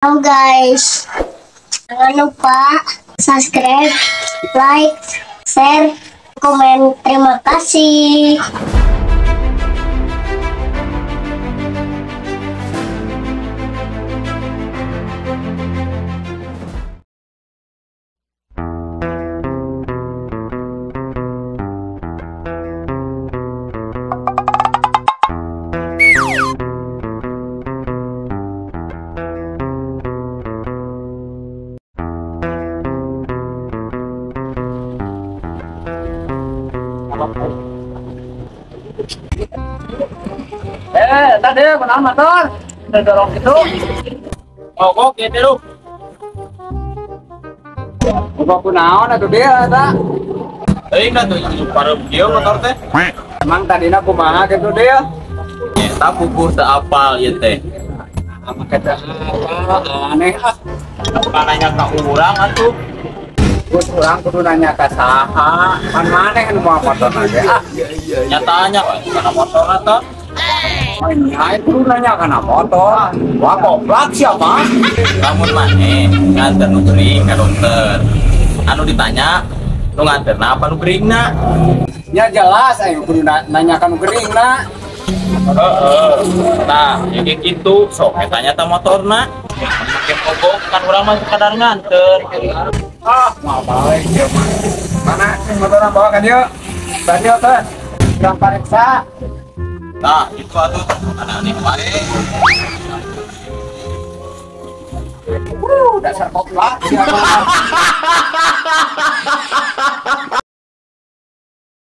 Halo guys, jangan lupa subscribe, like, share, komen. Terima kasih. Tadi kenal motor, udah dorong gitu. Mogok ya terus. Mogok kunaon atuh dia eta. Euy da tuh pareup kieu motor teh. Emang tadina kumaha kitu dia? Eta puguh teu apal ieu teh. Make teh apa aneh ah. Bukan nanya ka urang atuh. Geus urang kudu nanya ka saha? Pan maneh nu mawa motorna ge ah. Nyatanya we kana motorna teh. Nya kudu nanya kana motor. Wah goblok siapa? Lamun maneh nganter nu gering ka dokter. Anu ditanya nu nganterna apa nu geringna? Nya jelas aing kudu nanya ka nu geringna. Heeh. Tah, ya kayak gitu sok tanya ta motorna. Make mogok kan urang mah sekadar nganter. Ah, mau balik ieu mah. Mana motorna bawa ka dieu? Tadi teh. Urang pariksa. Nah, itu atuh aneh wae. Dasar goblok siapa?